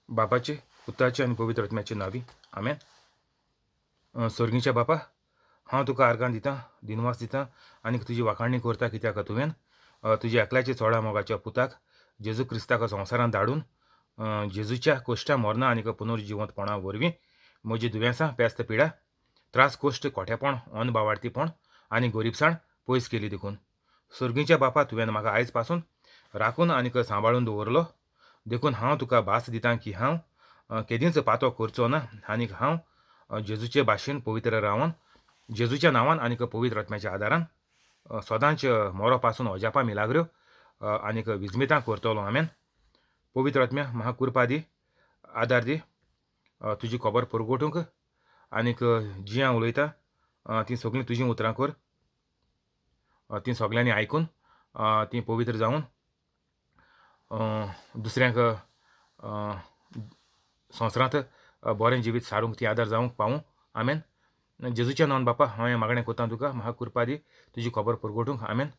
बापाचे, पुताचे आनी पवित्र आत्म्याचे नांवी, आमेन. सोर्गीच्या बापा, हांव तुका आर्गां दितां, दिनवास दितां आनी तुजी वाखाणणी करता, कित्याक तुवें तुज्या एकल्याचे चोडा मोगाच्या पुताक जेजू क्रिस्ताक संवसारांत धाडून जेजूच्या कोश्टा मरणां आनी पुनर्जिवंतपणा वरवीं म्हजी दुयेंसां, पेस्त पिडा, त्रास, कोश्ट, कोठेपण, अनबावार्थीपण आनी गोरीबसाण पयस केली. देखून सोर्गीच्या बापा, तुवें म्हाका आयज पासून राखून आनी सांबाळून दवरलो, देखून हांव तुका भास दितां की हांव केदींच पातो करचो ना आनी हांव जेजूचे भाशेन पवित्र रावन जेजूच्या नांवान आनी पवित्र आत्म्याच्या आदारान सदांच मोरो पासून अजापां, मिलाग्रो आनीक विजमितां करतलो. आमेन. पवित्र आत्म्या, म्हाका कृपा दी, आदार दी तुजी खबर परगटूंक आनीक जी हांव उलयतां तीं सगळीं तुजीं उतरां कर. तीं सगल्यांनी आयकून तीं पवित्र जावन दुसऱ्यांक संवसारांत बरें जिवीत सारूंक ती आदार जावंक पावूं. आमेन. जेजूच्या नांवान बापा, हांव हें मागणें करता तुका, म्हाका कृपा दी तुजी खबर परगटूंक. आमेन.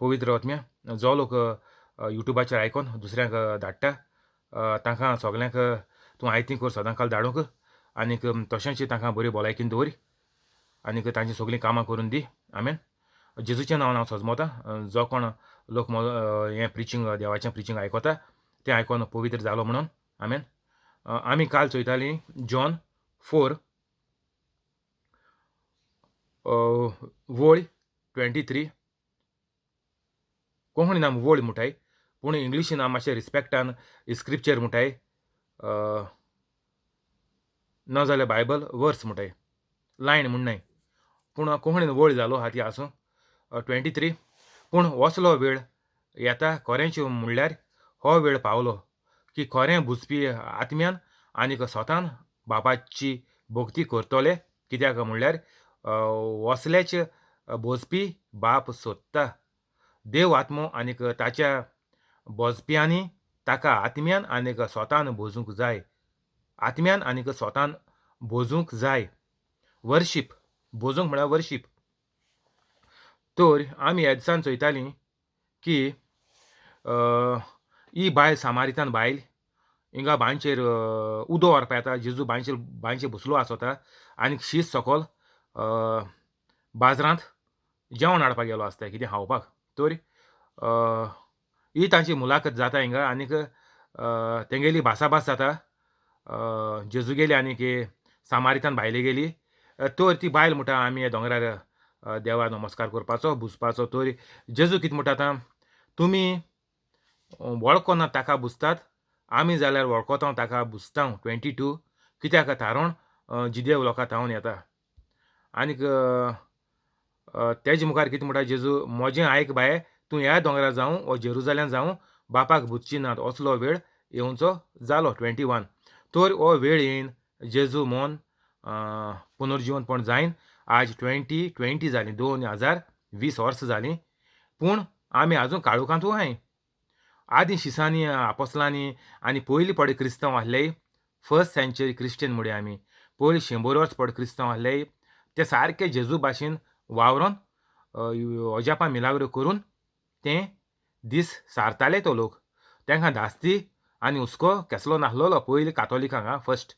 पवित्र आत्म्या, जो लोक युट्यूबाचेर आयकोन दुसऱ्यांक धाडटा, तांकां सगल्यांक तूं आयती कर सदां काल धाडूंक आनीक तशेंच तांकां बरी भलायकीन दवर आनीक तांची सगळीं कामां करून दी. आमेन. जेजूच्या नांवान हांव सजमोतां, जो कोण लोक हें प्रिचींग, देवाचें प्रिचींग आयकता, तें आयकोन पवित्र जालो म्हणून. आमेन. आमी काल चोयतालीं जॉन 4 वळ 23. कोंकणीन आमी वळ म्हणटाय, पूण इंग्लिशीन आमी मातशें रिस्पेक्टान स्क्रिप्चर म्हणटाय, ना जाल्यार बायबल वर्स म्हणटाय, लायन म्हणनाय. पूण कोंकणीन वळ जालो हा, ती आसूं. 23. पूण असलो वेळ येता, खरेंच म्हणल्यार हो वेळ पावलो की खरें बुजपी आत्म्यान आनीक स्वतान बापाची भक्ती करतले, कित्याक म्हणल्यार असलेच भोजपी बाप सोदता. देव आत्मो आनीक ताच्या भोजप्यांनी ताका आत्म्यान आनीक स्वतान भोजूंक जाय. आत्म्यान आनीक स्वतान भोजूंक जाय. वर्शीप, भोजूंक म्हळ्यार वर्शीप. तर आमी ह्या दिसान चोयतालीं की ही बायल, सामारितान बायल, हिंगा बांयचेर उदो व्हरपा येता. जेजू बांयचेर बांयचेर बसलो आसता आनी शीत सकल बाजारांत जेवण हाडपाक गेलो आसता, कितें खावपाक. तर ही तांची मुलाखत जाता हिंगा आनीक तेंगेली भासाभास जाता, जेजू गेली आनीक सामारितान बायले गेली. तर ती बायल म्हणटा, आमी ह्या दोंगरार देवा नमस्कार करपाचो, बुजपाचो. तर जेजू कितें म्हणटा आतां? तुमी वळखना ताका बुजतात, आमी जाल्यार वळखता ताका बुजता. 22. कित्याक थारोण जिदेव लोकां थावन येता. आनीक तेजे मुखार कितें म्हणटा जेजू? म्हजें आयक बाये, तूं ह्या दोंगरार जावं वो जेरुजाल्यान जावं बापाक बुजची नात, असलो वेळ येवचो जालो. 21. तर हो वेळ येयन, जेजू मोन पुनर्जिवनपण जायन आज 2020 जालीं, 2020 वर्सां जालीं, पूण आमी आजून काळोखांतू आहाय. आदीं शिसांनी, आपोसलांनी आनी पयलीं पडे क्रिस्तांव आहले, फर्स्ट सेंचुरी क्रिश्चन म्हणया आमी, पयलीं 100 वर्स पड क्रिस्तांव आहले, ते सारके जेजू भाशेन वावरोन अजापां मिलाग्रो करून ते दीस सारताले. तो लोक तांकां धास्ती आनी हुस्को केसलो नासलेलो पयलीं कातोलिकांक. आं, फर्स्ट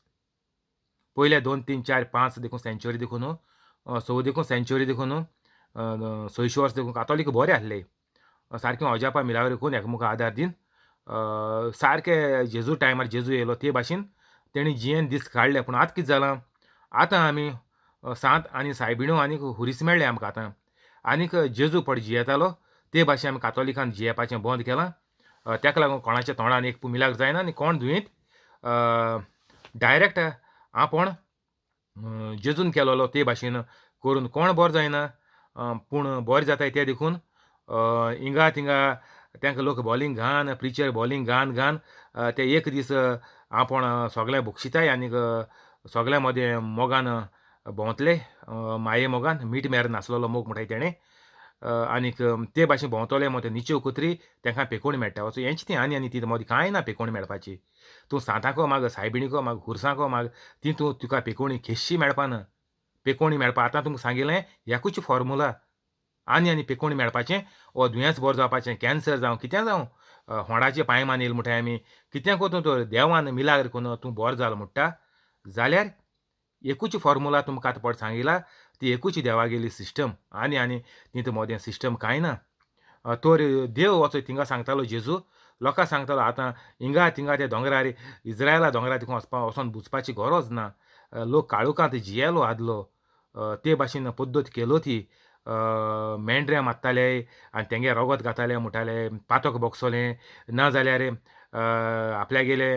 पयले 2, 3, 4, 5 देखून सेंचुरी देखून न्हू, 6 देखून सेंचुरी देखून न्हू, 600 वर्स देखून कातोलीक बरे आसले. सारकें अजापां मिलाग्रो करून एकामेका आदार दिवन सारके जेजू टायमार जेजू येयलो ते भाशेन तेणी जियेन दीस काडले. पूण आतां कितें जालां? आतां आमी सांत आनी सायबिणो आनी हुरीस मेळ्ळे आमकां आतां. आनीक जेजू पड जियेतालो ते भाशेन आमी कातोलिकान जियेवपाचें बंद केलां. ताका लागून कोणाच्या तोंडान एक मिलाग्र जायना आनी कोण दुयेंत डायरेक्ट आपूण जेजून केलोलो ते भाशेन करून कोण बरो जायना. पूण बरें जाताय ते देखून हिंगा थिंगा तांकां लोक बॉलिंग घान, प्रिचर बॉलिंग घान घान ते एक दीस आपूण सगळें बक्षिताय आनीक सगळ्यां मदें मोगान भोंवतले, माये मोगान, मीठ मेर नासलेलो मोग म्हणटाय तेणें, आनीक ते भाशेन भोंवतले. मग ते निच्यो कुत्री तांकां पेकोवणी मेळटा. असो हेंच ती आनी आनी ती मदीं कांय ना पेकोवणी मेळपाची. तूं सांताको माग, सायबिणीको माग, खुर्साको माग, ती तूं तुका पेकोवणी केशी मेळपाना. पेकोवणी मेळपा आतां तुमकां सांगिल्लें एकूच फॉर्मुला आनी आनी पेकोवणी मेळपाचें वो दुयेंस बरो जावपाचें, कॅन्सर जावं, कितें जावं. होंडाचे पांय मानेल म्हणटाय आमी कितें कोतूं तर देवान मिलाग्र कोन्न तूं बरो जालो म्हणटा जाल्यार एकूच फॉर्मुला तुमकां आतां पळय सांगिला ती एकूच देवागेली सिस्टम आनी आनी तितू मोदें सिस्टम कांय ना. तर देव वचो थिंगा सांगतालो जेजू लोकां सांगतालो आतां हिंगा थिंगा त्या दोंगरार इज्रायला दोंगरार थिंगा वचपा वचोन बुजपाची गरज ना. लोक काळोखांत जियेलो आदलो ते भाशेन पद्दत केलो ती मेंढऱ्यां मारताले आनी तेंगे रोगोत घाताले म्हणटाले पातक बोगसोलें ना जाल्यार आपल्यागेले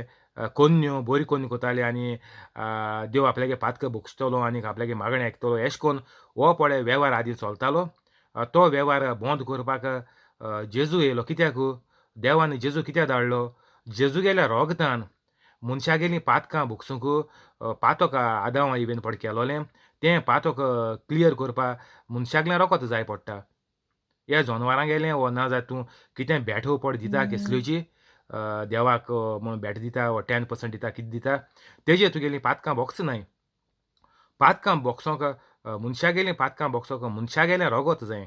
कोन्न्यो बरी कोन्नी कोताले आनी देव आपल्यागे पातक भोगसतलो आनी आपल्यागे मागणें आयकतलो एशें कोन्न हो पळय वेव्हार आदीं चलतालो. तो वेव्हार बंद करपाक जेजू येयलो कित्याक देवान जेजू कित्याक धाडलो जेजूगेल्या रोगतान मनशागेलीं पातकां भोगसूंक पातक आदांव इवेन पड केलोलें तें पातक क्लियर करपाक मनशागलें रोगत जाय पडटा. ह्या जनवरांगेलें वो ना जाल्यार तूं कितें भेट पड दिता केसल्योची देवाक म्हूण भेट दिता वो 10% दिता कितें दिता तेजेर तुगेलीं पातकां भोगच नाय. पातकां भोगसोंक मनशागेलीं पातकां भोगसोंक मनशागेलें रोगत जाय.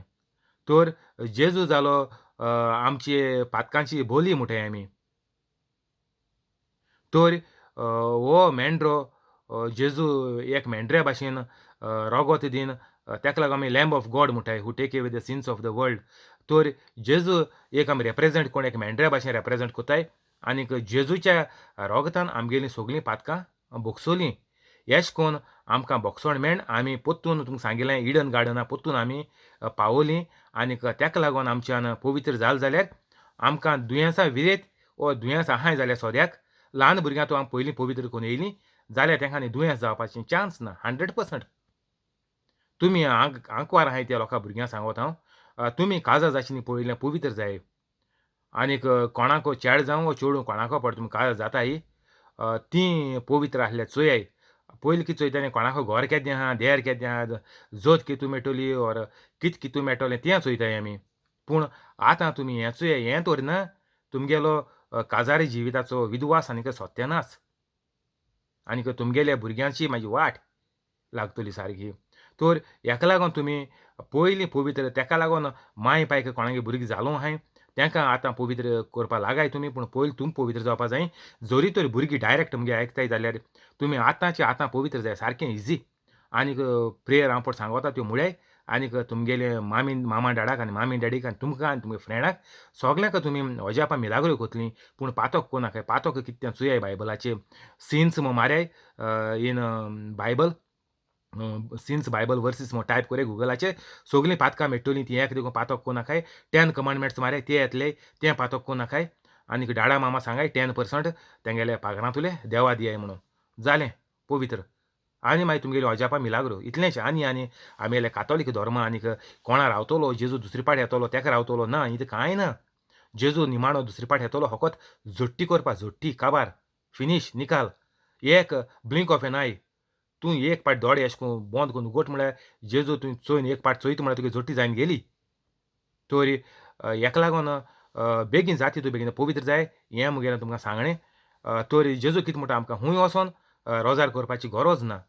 तर जेजू जालो आमचे पातकांची बोली म्हणटाय आमी. तर हो मेंढरो जेजू एक मेंढऱ्या भाशेन रोगत दीन ताका लागून आमी लॅम्ब ऑफ गॉड म्हणटाय who take away the sins of the world. तर जेजू एक आमी रेप्रेजेंट कोण एक मेंढऱ्या भाशेन रेप्रेजेंट कोताय आनीक जेजूच्या रोगतान आमगेलीं सगलीं पातकां भोगसोलीं. एश कोन्न आमकां भोगसण मेण आमी पोत्तून तुमकां सांगिलें इडन गार्डना पोत्तून आमी पावलीं आनीक ताका लागून आमच्यान पवित्र जालें जाल्यार आमकां दुयेंसां विरेत वो दुयेंस आहाय जाल्यार सोद्याक ल्हान भुरग्यां तूं आमी पयलीं पवित्र करून येयलीं जाल्यार तेंका आनी दुयेंस जावपाचें चान्स ना 100%. तुमी आंकवार आहाय त्या लोकां भुरग्यांक सांगत हांव तुमी काजार जाचीं न्ही पयलें पवित्र जाय आनीक कोणाको चेड जावं वो चेडूं कोणाको पड तुमी काजार जाताय तीं पवित्र आसल्यार चोयाय. पयलीं कितें चोयतालीं कोणाको घर केदें आहा देर केदें आहा जोत कितू मेळटली ओर कित कितू मेळटलें तें चोयताय आमी. पूण आतां तुमी हें चोयाय हें तर ना तुमगेलो काजारी जिविताचो विद्वास आनीक सत्यानाश आनीक तुमगेल्या भुरग्यांची मागीर वाट लागतली सारकी. तर हेका लागून तुमी पयलीं पवित्र तेका लागून माय पायक कोणागे भुरगीं जालो आहाय तेंकां आतां पवित्र करपा लागाय तुमी पूण पयलीं तुमी पवित्र जावपा जाय. जरी तर भुरगीं डायरेक्ट तुमगे आयकताय जाल्यार तुमी आतांचे आतां पवित्र जाय सारकें इजी. आनीक प्रेयर हांव पळय सांगता त्यो मुळ्याय आनीक तुमगेले मामी मामा डाडाक आनी मामी डॅडीक आनी तुमकां आनी तुमगे फ्रेंडाक सगल्यांक तुमी अजापां मिलाग्रो कोतलीं पूण पातक कोनाकाय. पातक कितें तें चोयाय बायबलाचेर सिन्स म्हूण माराय in Bible sins Bible verses म्हूण टायप कोराय गुगलाचेर सगलीं पातकां मेळटलीं ती एक देखून पातक कोनाकाय. 10 कमांडमेंट्स माराय ते येतले तें पातक कोनाकाय. आनीक डाडा मामा सांगाय 10% तेंगेले पागरांतुले देवा दियाय म्हणून जालें पवित्र. आनी मागीर तुमगेली अजापां मिलाग्रो इतलेंच. आनी आनी आमगेले कातोलीक धर्म आनीक कोणा रावतलो जेजू दुसरी पाट येतलो तेका रावतलो ना इतलें कांय ना. जेजू निमाणो दुसरी पाट येतलो फकत झोट्टी करपा झोट्टी काबार फिनीश निकाल एक ब्लिंक ऑफ एन I. तूं एक पाट दोळे एशें करून बंद करून उगोट म्हळ्यार जेजू तूं चोयन एक पाट चोयता म्हळ्यार तुगे जोटी जायन गेली. तर हेका लागून बेगीन जाता तितू बेगीन पवित्र जाय हें मुगेलें तुमकां सांगणें. तर जेजू कितें म्हणटा आमकां खूंय वचोन रोजार करपाची गरज ना.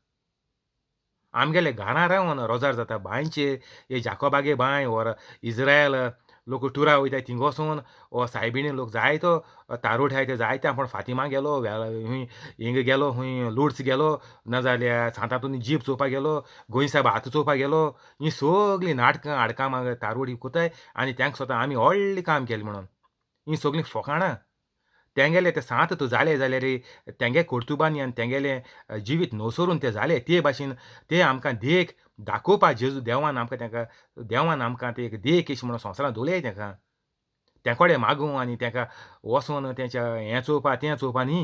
आमगेले घरां रावन रोजार जाता बांयचेर हे जाकोबागे बांय ओर इज्रायल लोक टुरा वयताय थिंग वचोन वो सायबिणी लोक जायतो तारोट आहाय ते जायते आपूण फातिमा गेलो खूंय हिंगा गेलो खूंय लुड्स गेलो नाजाल्यार सांतातून जीप चोवपा गेलो गोंयसाहेब हात चोवपा गेलो हीं सगलीं नाटकां हाडकां मागीर तारोड कोताय आनी तांकां स्वता आमी व्हडलें काम केलें म्हणून हीं सगलीं फोकाणां. तेंगेले ते सांत तूं जाले जाल्यार तेंगे कर्तुबांनी आनी तेंगेलें जिवीत नसरून ते जाले ते भाशेन ते आमकां देख दाखोवपा जेजू देवान आमकां तेंकां देवान आमकां ते एक देख अशी म्हणून संवसारांत दवरले तेंकां तें कडेन मागूं आनी तेंकां वचोन तेंच्या हें चोवपा तें चोवपा न्ही.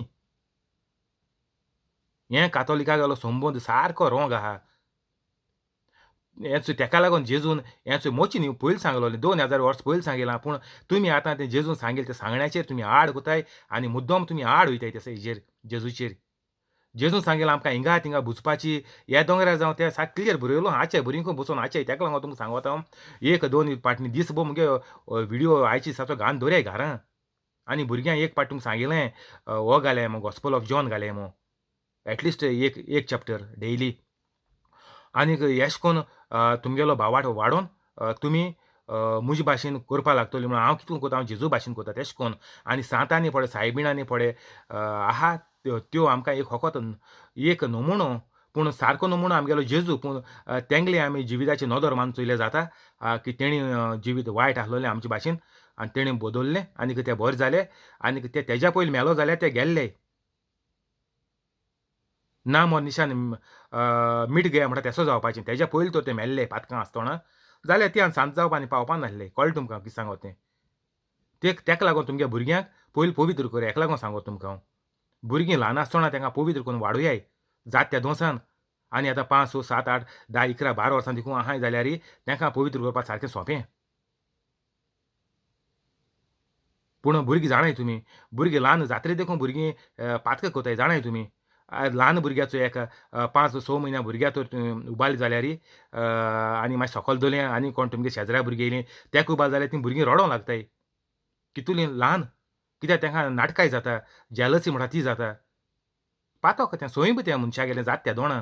हें कातोलिका गेलो संबंद सारको रोंग आहा. हेंच तेका लागून जेजून हेंच मोची न्ही पयलीं सांगलोलें 2000 वर्स पयलीं सांगिलां पूण तुमी आतां तें जेजून सांगिल्लें तें सांगण्याचेर तुमी आड कोताय आनी मुद्दम तुमी आड वयताय तें हेजेर जेजूचेर. जेजून सांगिलां आमकां हिंगा थिंगा बुजपाची ह्या दोंगरार जावं तें सारकें क्लियर बरयलो आचे भुरगीं बसून आचे तेका लागून तुमकां सांगता हांव एक दोन पाटणी दीस भोर मुगे विडियो आयची दिसाचो घालून दवराय घरां आनी भुरग्यांक एक पाट तुमकां सांगिलें हो घालें मग गॉस्पल ऑफ जॉन घालें मग एटलिस्ट एक एक चॅप्टर डेली. आनीक एशें कोन्न तुमगेलो भावार्थ वाडोवन तुमी म्हजे भाशेन करपा लागतली म्हणून हांव कितें करता, हांव जेजू भाशेन करता तेश कोन्न. आनी सांतांनी पळय, सायबिणांनी पळय आहा त्यो आमकां एक फकत एक नमुनो, पूण सारको नमुनो आमगेलो जेजू. पूण तेंगले आमी जिविताची नदर मारून चोयल्यार जाता की तेणी जिवीत वायट आसलेलें आमचे भाशेन आनी तेणें बदल्लें आनी ते बरें जाले आनी ते तेज्या पयलीं मेलो जाल्यार ते गेल्ले ना मर निशान मीठ गया म्हणटा तेसो जावपाचें. तेज्या पयलीं तर ते मेल्ले पातकां आसतना जाल्यार ती आनी सांत जावपा आनी पावपा नासले. कळ्ळें तुमकां कितें सांगत तें? तेका लागून तुमगे भुरग्यांक पयलीं पवित्र कर, हेका लागून सांगत तुमकां हांव. भुरगीं ल्हान आसतना तांकां पवित्र करून वाडोयाय जात त्या दोसान. आनी आतां 5, 6, 7, 8, 10, 11, 12 वर्सां देखून आहाय जाल्यार तांकां पवित्र करपाक सारकें सोंपें. पूण भुरगीं जाणाय तुमी, भुरगीं ल्हान जात्रे देखून भुरगीं पातकां करताय जाणाय तुमी. ल्हान भुरग्याचो एक 5 6 म्हयन्या भुरग्या तर तुवें उबारलें जाल्यार आनी मातशें सकयल दवरलें आनी कोण तुमगे शेजरा भुरगीं येयलीं तेका उबारलें जाल्यार तीं भुरगीं रडोंक लागताय कितुलीं ल्हान. कित्याक तेंकां नाटकाय जाता, जेलसी म्हणटा ती जाता. पातक तें स्वयं तें मनशागेलें जाता त्या दोणां.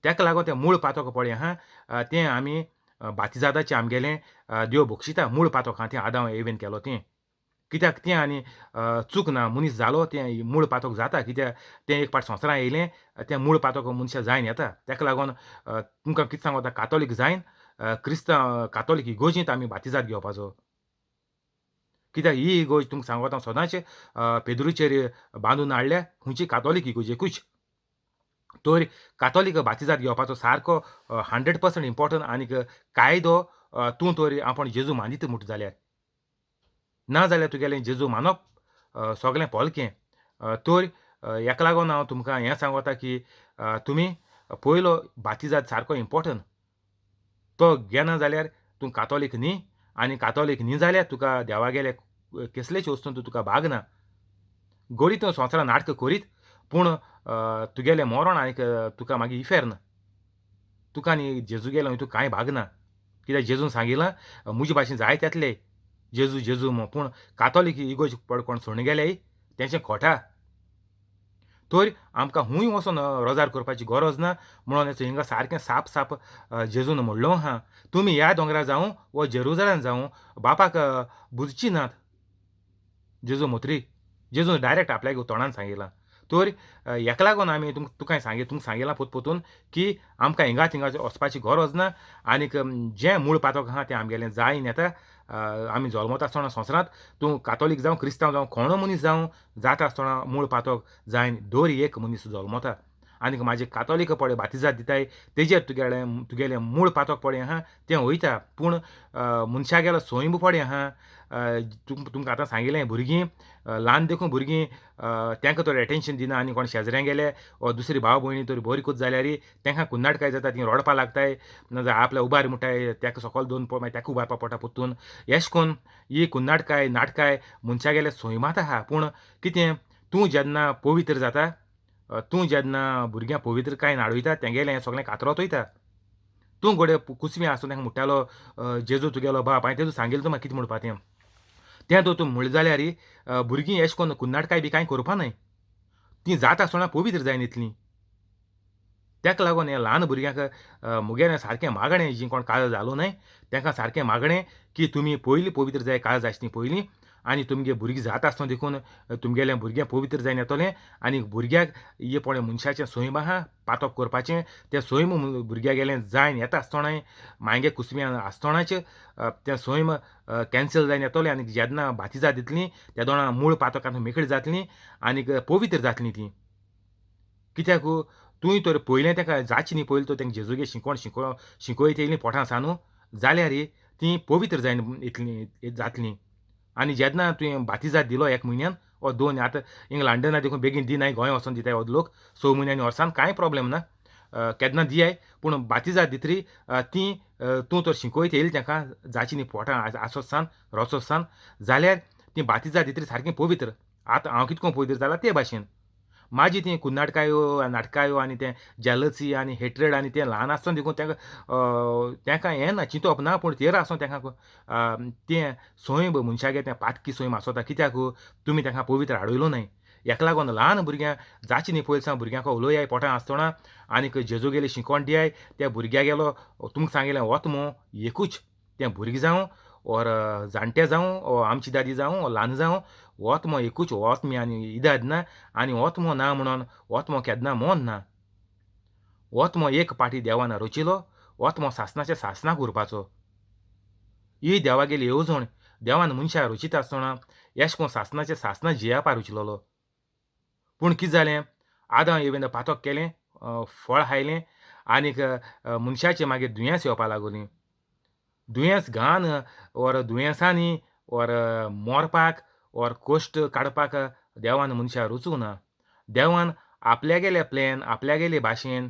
तेका लागून तें मूळ पातक पळय आहा तें आमी बातिजादाचें आमगेलें देव बक्षिता मूळ पातक आहा तें आदांव एवेन केलो तें. कित्याक तें आनी चूक ना, मनीस जालो तें मूळ पातक जाता. कित्याक तें एक पाट संवसारां येयलें तें मूळ पातक मनशां जायन येता. तेका लागून तुमकां कितें सांगता, कातोलीक जायन क्रिस्तांव कातोलीक इगोर्जींत आमी बातिजाद घेवपाचो. कित्याक ही इगोर्ज तुमकां सांगता हांव सदांच पेद्रूचेर बांदून हाडल्या खंयची कातोलीक इगोर्ज एकूच. तर कातोलीक बातिजाद घेवपाचो सारको 100% इम्पोर्टंट आनीक कायदो तूं तर आपूण जेजू मानीत म्हूट जाल्यार, ना जाल्यार तुगेलें जेजू मानप सगलें पोलकें. तर हेका लागून हांव तुमकां हें सांगता की तुमी पयलो बातिजाद सारको इम्पोर्टंट, तो घेना जाल्यार तूं कातोलीक न्ही, आनी कातोलीक न्ही जाल्यार तुका देवागेले कसलेच वस्तून तुका भाग ना. गोडी तूं संवसारान नाटकां करीत पूण तुगेलें मरण आनीक तुका मागीर इफेर्न, तुका आनी जेजू गेलो तुका कांय भाग ना. कित्याक जेजून सांगिलां म्हजे भाशेन जायते येतले जेजू जेजू म्हूण, पूण कातोलीक इगोर्ज पळ कोण सोडून गेले तेंचें खोटा. तर आमकां खूंय वचोन रोजार करपाची गरज ना म्हणून हिंगा सारकें साप साप जेजून म्हणलो आहा, तुमी ह्या दोंगरार जावं वो जेरुजलान जावं बापाक बुजची नात. जेजू मोत्री जेजून डायरेक्ट आपल्याक तोंडान सांगिलां. तर हेका लागून आमी तुका तुमकां सांगिलां पोत पोतून की आमकां हिंगा थिंगा वचपाची गरज ना आनीक जें मूळ पातक आहा तें आमगेलें जायन येता. आमी जल्मता आसतना संवसारांत तूं कातोलीक जावं क्रिस्तांव जावं कोणो मनीस जावं जाता आसतना मूळ पातक जायन दर एक मनीस जल्मता. आनीक म्हाजे कातोलीक पळय बातिजाद दिताय तेजेर तुगेलें तुगेलें मूळ पातक पळय आहा तें वयता. पूण मनशागेलो सैम पळय आहा, तुमकां आतां सांगिलें भुरगीं ल्हान देखून भुरगीं तांकां तर एटेन्शन दिना आनी कोण शेजऱ्यां गेले वा दुसरी भाव भयणी तर बरी कोत जाल्यार तांकां कुन्नाटकाय जाता, तीं रडपा लागताय, नाजाल्यार आपल्या उबार म्हणटाय ताका सकयल दोन मागीर ताका उबारपा पडटा परतून. एश कोन्न ही कुन्नाटकाय नाटकाय मनशागेले सैमांत आहा. पूण कितें तूं जेन्ना पवित्र जाता, तूं जेन्ना भुरग्यांक पवित्रकायेन हाडयता तेंगेलें सगळें कातरोत वयता. तूं घडये कुसवी आसून तांकां म्हणटालो जेजू तुगेलो बाप, हांवें तेजू सांगिल्लें तुका कितें म्हणपा तें, तें तर तूं म्हणलें जाल्यार भुरगीं एश कोन्न कुन्नाटकाय बी कांय करपा न्हय, तीं जाता आसतना पवित्र जायन येतलीं. ताका लागून हें ल्हान भुरग्यांक म्हगेलें सारकें मागणें, जीं कोण काजार जालो न्हय तांकां सारकें मागणें की तुमी पयलीं पवित्र जाय काजार जायचे पयलीं, आनी तुमगे भुरगीं जाता आसतना देखून तुमगेलें भुरगें पवित्र जायन येतलें. आनी भुरग्याक हे पळय मनशाचें सैम आहा पातक करपाचें, तें सैम भुरग्यागेलें जायन येता आसतनाय मायगे कुसव्यान आसतनाच तें सैम कॅन्सल जायन येतलें. आनी जेन्ना बातिजाद दितलीं तेदोणा मूळ पातकांत मेकळीं जातलीं आनीक पवित्र जातलीं तीं. कित्याक तुवें तर पयलें ताका जाचें न्ही पयलीं तर तांकां जेजूगे शिकोण शिकयत येयलीं पोटां सान जाल्यार तीं पवित्र जायन येतलीं जातलीं. आनी जेन्ना तुवें बातिजाद दिलो एक म्हयन्यान वा दोन, आतां हिंगा लंडना देखून बेगीन दिनाय, गोंय वचोन दिताय अर्द लोक 6 म्हयन्यांनी वर्सान, कांय प्रोब्लेम ना केन्ना दियाय. पूण बातिजाद दितरी तीं तूं तर शिकयत येयली तांकां जाची न्ही पोटां आसत सान रोसत सान जाल्यार तीं बातिजाद दितरी सारकीं पवित्र. आतां हांव कितको पवित्र जाला ते भाशेन म्हाजी तीं कुन्नाटकायो नाटकायो आनी तें जेलसी आनी हेट्रेड आनी तें ल्हान आसतना देखून तांकां तांकां हें ना चिंतप ना, पूण तेर आसून तांकां तें सैम मनशागेर तें पातकी सैम आसता. कित्याक तुमी तांकां पवित्र हाडयलो न्हय. हेका लागून ल्हान भुरग्यांक जाचें न्ही पयलीं सावन भुरग्यांक उलोयाय पोटां आसतना आनीक जेजू गेली शिकोण दियाय त्या भुरग्या गेलो तुमकां सांगिल्लें वत मो एकूच. तें भुरगें जावं ओर जाणटे जावं ओ आमची दादी जावं ओ ल्हान जावं, ओत्मो एकूच, ओत्म्यान इदाद ना आनी ओत्मो ना म्हणून ओत्मो केन्ना मोन ना. ओत्मो एक पाटी देवान रचिलो, ओत्मो सासणाच्या सासणाक उरपाचो. ही देवागेली येवजण. देवान मनशाक रचिता आसतना एश कोन सासणाच्या सासणां जियेवपा रचिलोलो. पूण कितें जालें, आदां इवेन पातक केलें, फळ खायलें आनीक मनशाचें मागीर दुयेंस येवपा लागलीं. दुयेंस घाण ओर दुयेंसांनी ओर मोरपाक ओर कश्ट काडपाक देवान मनशाक रचूंक ना. देवान आपल्यागेले प्लॅन, आपल्यागेले भाशेन,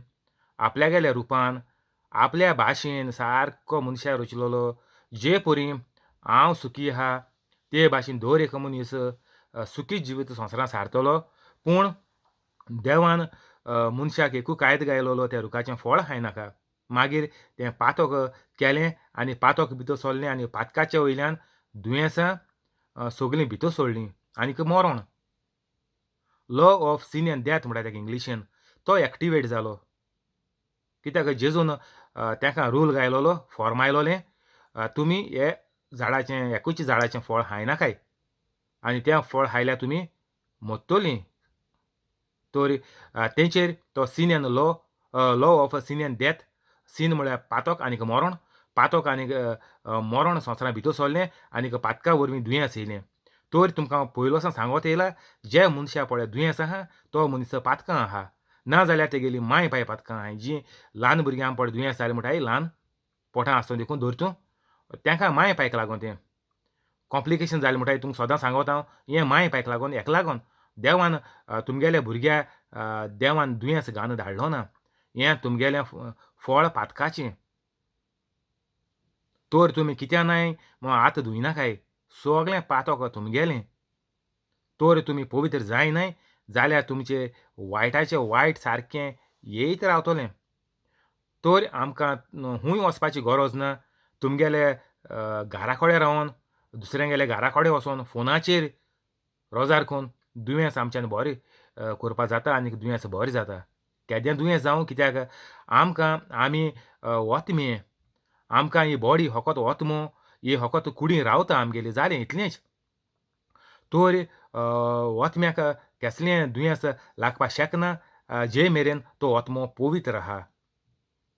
आपल्यागेल्या रुपान, आपल्या भाशेन सारको मनशाक रचलोलो. जे परी हांव सुखी आहा ते भाशेन दर एक मनीस सुखी जिवीत संवसारांत सारतलो. पूण देवान मनशाक एकू कायदो घायलोलो, त्या रुखाचें फळ खायनाका. मागीर तें पातक केलें आनी पातक भितर सरलें आनी पातकाच्या वयल्यान दुयेंसां सगलीं भितर सोडलीं आनीक मरण. Law of sin and death म्हणटा ताका इंग्लिशीन, तो एक्टिवेट जालो. कित्याक जेजून ताका रूल घायलोलो, फॉर्मायलोलें, तुमी हे झाडाचें एकूच झाडाचें फळ खायनाकाय आनी तें फळ खायल्यार तुमी मोत्तोलीं. तर तेंचेर तो sin and law, law of sin and death, sin म्हळ्यार पातक आनीक मरण, पातक आनीक मरण संवसारांत भितर सरलें आनीक पातका वरवीं दुयेंस येयलें. तर तुमकां पयलो सावन सांगत येयला, जे मनशा पळय दुयेंस आहा तो मनीस पातकां आहा, ना जाल्यार तेगेली माय पाय पातकां आहाय. जीं ल्हान भुरग्यांक पळय दुयेंस जालें म्हणटाय, ल्हान पोटां आसतना देखून धर तूं तांकां माय पायक लागून तें कॉम्प्लिकेशन जालें म्हणटाय. तुमकां सदां सांगत हांव, हें माय पायक लागून हेका लागून देवान तुमगेल्या भुरग्या देवान दुयेंस घालून धाडलो ना. हें तुमगेलें फळ पातकाचें. तर तुमी कित्याक नाय म्हूण हात धुयनाकाय, सगळें पातक तुमगेलें. तर तुमी पवित्र जायनाय जाल्यार तुमचे वायटाचें वायट सारकें येयत रावतलें. तर आमकां हूंय वचपाची गरज ना. तुमगेले घरा कडेन रावन, दुसऱ्यांगेले घरा कडेन वचोन फोनाचेर रोजार करून दुयेंस आमच्यान बरें करपा जाता आनी दुयेंस बरें जाता. केदें दुयेंस जावं, कित्याक आमकां आमी ओतमे, आमकां ही बॉडी फकत ओतमो, ही फकत कुडी रावता आमगेली, जालें इतलेंच. तर ओतम्याक केसलें दुयेंस लागपाक शकना जे मेरेन तो ओतमो पवित्र आहा.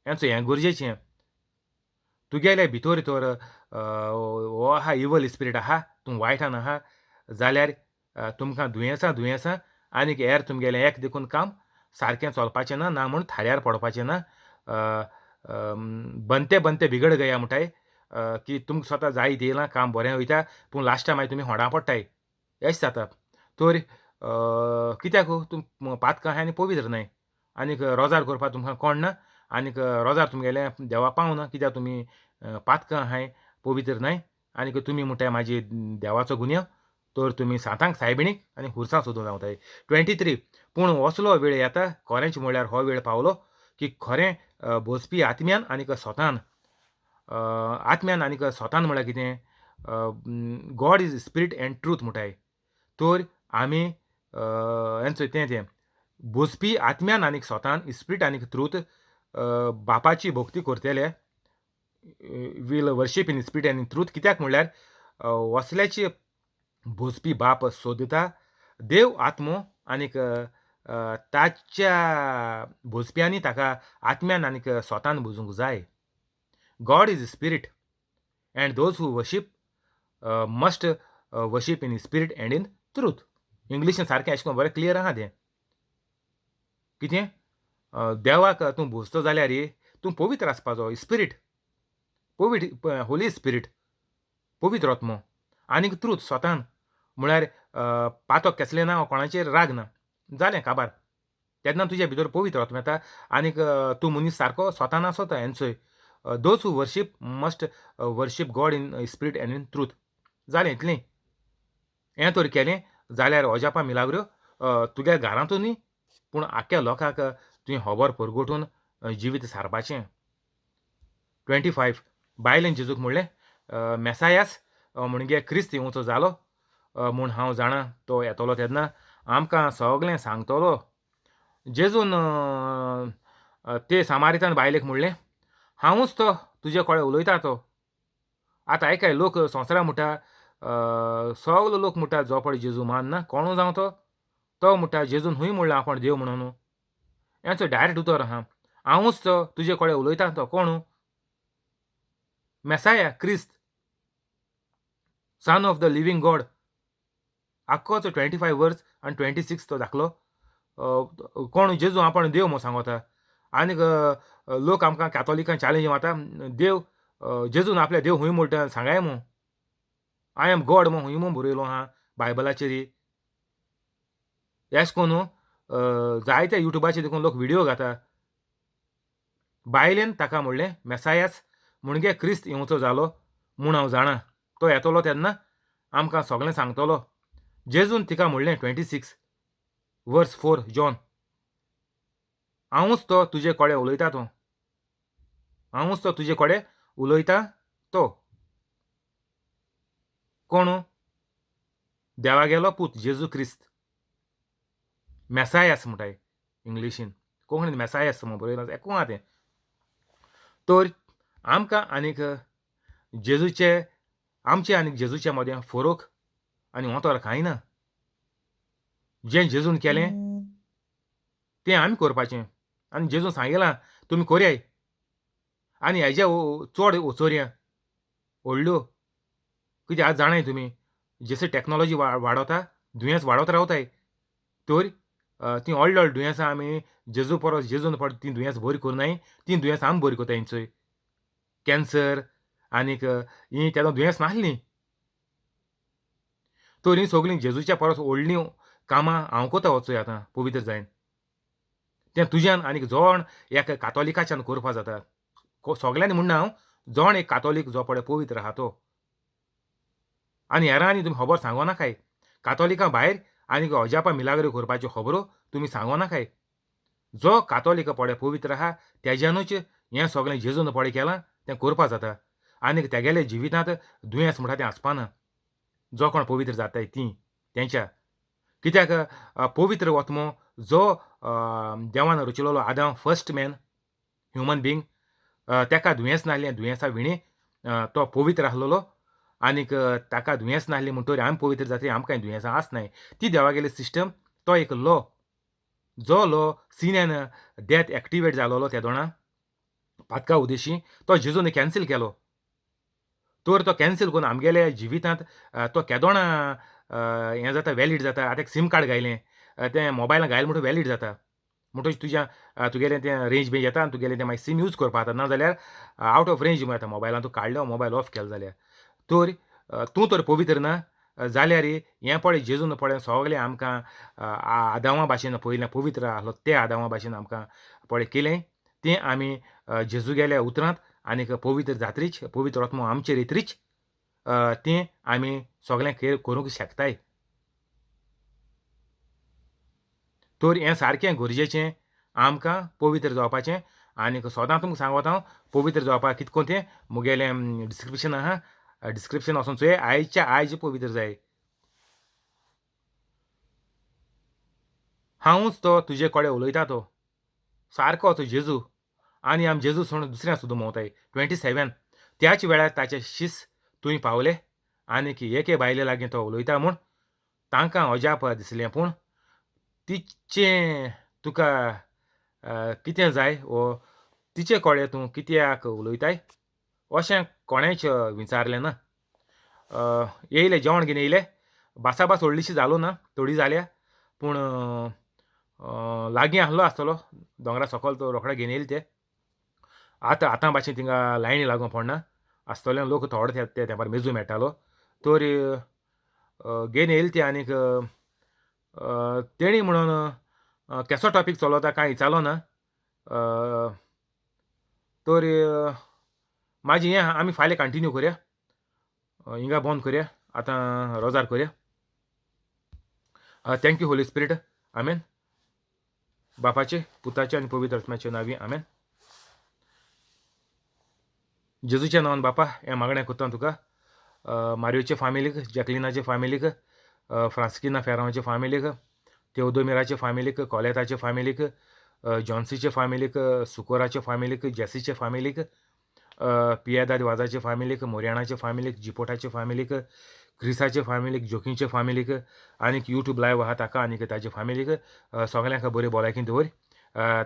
हेंच हें गरजेचें. तुगेले भितर तर हो आहा इवल स्पिरीट आहा, तूं वायटान आहा जाल्यार तुमकां दुयेंसां दुयेंसां आनीक हेर तुमगेलें एक देखून काम सारकें चलपाचें ना, ना म्हूण थाऱ्यार पडपाचें ना. बनते बनते बिगड गया म्हणटाय की तुमकां स्वता जायत येयलां काम बरें वयता, पूण लास्टा मागीर तुमी होडा पडटाय, अशें जाता. तर कित्याक तूं पातकां आहाय आनी पवित्र न्हय आनीक रोजार करपाक तुमकां कोण ना आनीक रोजार तुमगेलें देवा पावना, कित्याक तुमी पातकां आहाय, पवित्र न्हय आनीक तुमी म्हणटाय म्हाजी देवाचो गुन्यांव. तर तुमी सांतांक सायबिणीक आनी खुरसां सोदून रावताय. 23 पूण असलो वेळ येता, खरेंच म्हळ्यार हो वेळ पावलो की खरें भोसपी आत्म्यान आनीक स्वतान, आत्म्यान आनीक स्वतान म्हळ्यार कितें, God is spirit and truth म्हणटाय. तर आमी हेंच तें तें भोसपी आत्म्यान आनीक स्वतान, स्पिरीट आनीक ट्रूथ, बापाची भक्ती करतले, will worship in spirit and in truth. कित्याक म्हणल्यार वसल्याची भोसपी बाप सोदता देव आत्मो आनीक ताच्या भोसप्यांनी ताका आत्म्यान आनीक स्वतान भोजूंक जाय. God is spirit and those who worship must worship in spirit and in truth. इंग्लिशीन सारकें अशें करून बरें क्लियर आहा तें. कितें देवाक तूं भोजतो जाल्यार तूं पवित्र आसपाचो, स्पिरीट पवित्र, होली स्पिरीट पवित्र आत्मो आनीक ट्रूथ स्वतान म्हळ्यार पातक केसलें ना, कोणाचेर राग ना, जालें काबार. तेन्ना तुज्या भितर पवित्र आत्मो येता आनीक तूं मनीस सारको स्वतान आसता. एन्सोय those who worship must worship God in spirit and in truth. जालें इतलें. हें तर केलें जाल्यार अजापां मिलाग्रो तुगे घरांतूय न्ही पूण आख्ख्या लोकांक तुवें खबर परगटून जिवीत सारपाचें. 25 बायलेन जेजूक म्हणलें, मेसायास म्हणजे क्रिस्त येवचो जालो म्हूण हांव जाणा, तो येतलो तेन्ना आमकां सगळें सांगतलो. जेजून ते सामारितान बायलेक म्हणलें, हांवूच तो तुजे कडेन उलयता तो. आतां आयकाय लोक संवसारा म्हणटा, सगलो लोक म्हणटा जो पळय जेजू मानना कोणू जावं तो, तो म्हणटा जेजून हूंय म्हणलां आपूण देव म्हणून. हेंचो डायरेक्ट उतर आहा, हांवूच तो तुजे कडेन उलयता तो कोणू? मेसाया, क्रिस्त, son of the living God. आख्खोचो 25 वर्स आनी 26 तो दाखलो कोण जेजू आपूण देव म्हूण सांगता. आनीक लोक आमकां कॅथोलिकां चॅलेंज मारता, देव जेजून आपल्या देव हूंय म्हणटा सांगाय मू, I am God म्हूण हूंय म्हूण बरयलो आहा बायबलाचेर. एश कोन्न जायते युट्यूबाचेर देखून लोक व्हिडियो घाता. बायलेन ताका म्हणलें मेसायास म्हणजे क्रिस्त येवचो जालो म्हूण हांव जाणा, तो येतलो तेन्ना आमकां सगळें सांगतलो. जेजून तिका म्हणलें 26 वर्स 4 जॉन, हांवूच तो तुजे कडेन उलयता तो, हांवूच तो तुजे कडेन उलयता तो. कोण? देवागेलो पूत जेजू क्रिस्त, मेसायास म्हणटाय इंग्लिशीन, कोंकणीन मेसायास म्हूण बरयलां एकू आहा तें. तर आमकां आनीक जेजूचे, आमचे आनीक जेजूच्या मदें फरक आनी अंतर कांय ना. जें जेजून केलें तें आमी करपाचें आनी जेजून सांगिलां तुमी कोरयाय आनी हेजे चड वचोरया व्हडल्यो कित्याक आज जाणाय तुमी जशें टॅक्नोलॉजी वाडोता दुयेंस वाडत रावताय, तर तीं व्हडलीं व्हडलीं दुयेंसां आमी जेजू परस जेजून पड तीं दुयेंस बरी करनाय, तीं दुयेंसां आमी बरी करताय. चोय कॅन्सर आनीक हीं तेदो दुयेंस नासलीं, तर हीं सगळीं जेजूच्या परस व्हडलीं कामां हांव कोता वचोय आतां पवित्र जायन. तें तुज्यान आनीक जोण एका कातोलिकाच्यान करपा जाता. सगल्यांनी म्हणना हांव, जोण एक कातोलीक जो पळय पवित्र आहा तो. आनी हेरांनी तुमी खबर सांगो नाकाय, कातोलिकां भायर आनीक अजापा मिलाग्रो करपाच्यो खबरो तुमी सांगो नाकाय. जो कातोलीक पळय पवित्र आहा तेज्यानूच हें सगळें जेजून पळय केलां तें करपा जाता. आनीक तेगेले जिवितांत दुयेंस म्हणटा तें आसपाना, जो कोण पवित्र जाताय तीं तेंच्या. कित्याक पवित्र आत्मो जो देवान रचिल्लो आदांव फर्स्ट मॅन ह्युमन बिंग, तेका दुयेंस नासलें, दुयेंसा विणे तो पवित्र आसलेलो आनीक ताका दुयेंस नासलें म्हणटरी आमी पवित्र जातरी आमकां दुयेंसां आसनाय. ती देवागेली सिस्टम, तो एक लॉ, जो law sin and death activate जालोलो तेदोणा पातका उदेशी तो जेजून कॅन्सील केलो. तर तो कॅन्सील करून आमगेल्या जिवितांत तो केदोणा हें जाता वॅलीड जाता. आतां एक सीम कार्ड घायलें तें मोबायलान घायलें म्हणटकच वॅलीड जाता, म्हणटकच तुज्या तुगेलें तें रेंज बी येता आनी तुगेलें तें मागीर सीम यूज करपा जाता, ना जाल्यार आवट ऑफ रेंज येता मोबायलान तूं काडलो मोबायल ऑफ केलो जाल्यार. तर तूं तर पवित्र ना जाल्यार हें पळय जेजून पळय सगळें आमकां आदावा भाशेन पयलें पवित्र आसलो ते आदावा भाशेन आमकां पळय केलें तें आमी जेजू गेल्या उतरांत आनीक पवित्र जात्रीच पवित्र आत्मो आमचेर येतरीच तें आमी सगळें करूंक शकताय. तर हें सारकें गरजेचें आमकां पवित्र जावपाचें. आनीक सदां तुमकां सांगता हांव पवित्र जावपाक कितें कोन्न तें मुगेलें डिस्क्रिप्शन आहा, डिस्क्रिप्शन वचोन चोय, आयच्या आयज पवित्र जाय. हांवूच तो तुजे कडेन उलयता तो सारको तो जेजू. आनी आमी जेजू सोडून दुसऱ्या सुद्दां भोंवताय. 27 त्याच वेळार ताचे शीस थंय पावले आनीक एके बायले लागीं तो उलयता म्हूण तांकां अजाप दिसलें. पूण तिचें तुका कितें जाय वो तिचे कडेन तूं कित्याक उलयताय अशें कोणेंच विचारलें ना. येयले जेवण घेवन येयले, भासाभास व्हडलीशी जालो ना, थोडी जाल्या पूण लागीं आसलो आसतलो दोंगरा सकयल तो रोखडे घेवन येयले ते. आतां आतां भाशेन थिंगा लायनी लागूंक पडना आसतले, लोक थोडे ते तेंपार मेजू मेळटालो. तर घेवन येयले ते आनीक तेणी म्हणून केसो टॉपीक चलता कांय विचारलो ना. तर मागीर हें आमी फाल्यां कंटिन्यू करया, हिंगा बंद करया आतां, रोजार करया. Thank you Holi spirit, आमेन. बापाचे पुताचे आनी पवित्र आत्म्याचे नांवी आमेन. जेजूच्या नांवान बापा हें मागणें करता तुका, मारियोचे फामिलीक, जॅकलिनाचे फामिलीक, फ्रांस्किना फेरांवाचे फामिलीक, तेवदोमिराचे फामिलीक, कोलेताचे फामिलीक, जॉन्सीचे फामिलीक, सुकोराचे फामिलीक, जेसीचे फामिलीक, पियेदाद वाजाचे फामिलीक, मोरयाणाचे फामिलीक, जिपोटाचे फामिलीक, क्रिसाचे फामिलीक, जोकींचे फामिलीक आनीक युट्यूब लायव आहा ताका आनीक ताजे फामिलीक सगल्यांक बरी भलायकी दवर.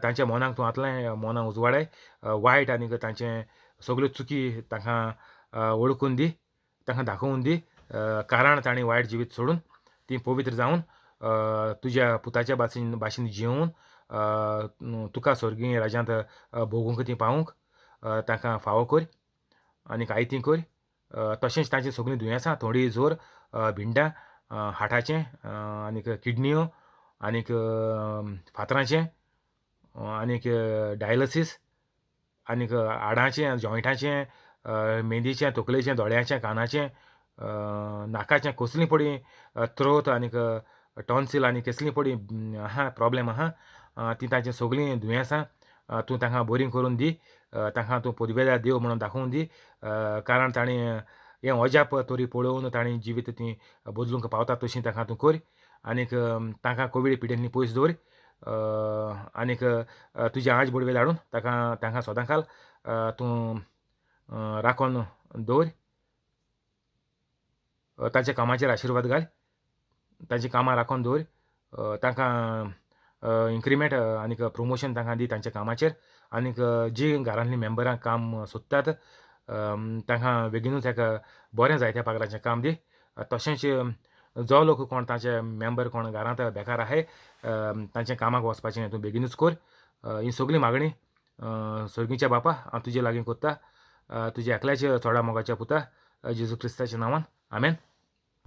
तांच्या मनाक तूं आतलें मनां उजवाडाय, वायट आनीक तांचें सगल्यो चुकी तांकां वळखून दी, तांकां दाखोवन दी, कारण तांणी वायट जिवीत सोडून तीं पवित्र जावन तुज्या पुताच्या भाशेन भाशेन जियोवन तुका स्वर्गीय राज्यांत भोगूंक तीं पावूंक तांकां फावो कर आनीक आयतीं कर. तशेंच तांचीं सगळीं दुयेंसां, थोडी जोर, भिंडां, हार्टाचें आनीक किडनियो आनीक फातरांचें आनीक डायलसीस आनीक हाडांचें, जॉयंटाचें, मेंदीचें, तकलेचें, दोळ्याचें, कानाचें, नाकाचें कसलीं पळय थ्रोत आनीक टॉन्सील आनी कसलीं पळय आहा प्रोब्लेम आहा तीं तांचीं सगळीं दुयेंसां तूं तांकां बरीं करून दी. तांकां तूं पुर्वेल्या देव म्हणून दाखोवन दी, कारण तांणी हें अजाप तरी पळोवन तांणी जिवीत तीं बदलूंक पावता तशीं तांकां तूं कर आनीक तांकां कोवीड पिडेंतली पयस दवर आनीक तुजे आंज बडवे धाडून ताका तांकां सदांकाल तूं राखोन दवर. तांच्या कामाचेर आशिर्वाद घाल, तांची कामां राखोन दवर, तांकां इंक्रिमेंट आनीक प्रोमोशन तांकां दी तांच्या कामाचेर आनीक जी घरांतलीं मेंबरां काम सोदतात तांकां बेगिनूच एक बरें जायत्या पगाराचें काम दी. तशेंच जो लोक कोण तांचे मेंबर कोण घरांत बेकार आहाय तांच्या कामाक वचपाचें तूं बेगिनूच कर. ही सगळी मागणी सर्गीच्या बापा हांव तुजे लागीं कोत्ता, तुज्या एकल्याच्या चोडा मोगाच्या पुता जेजू क्रिस्ताच्या नांवान, आमेन.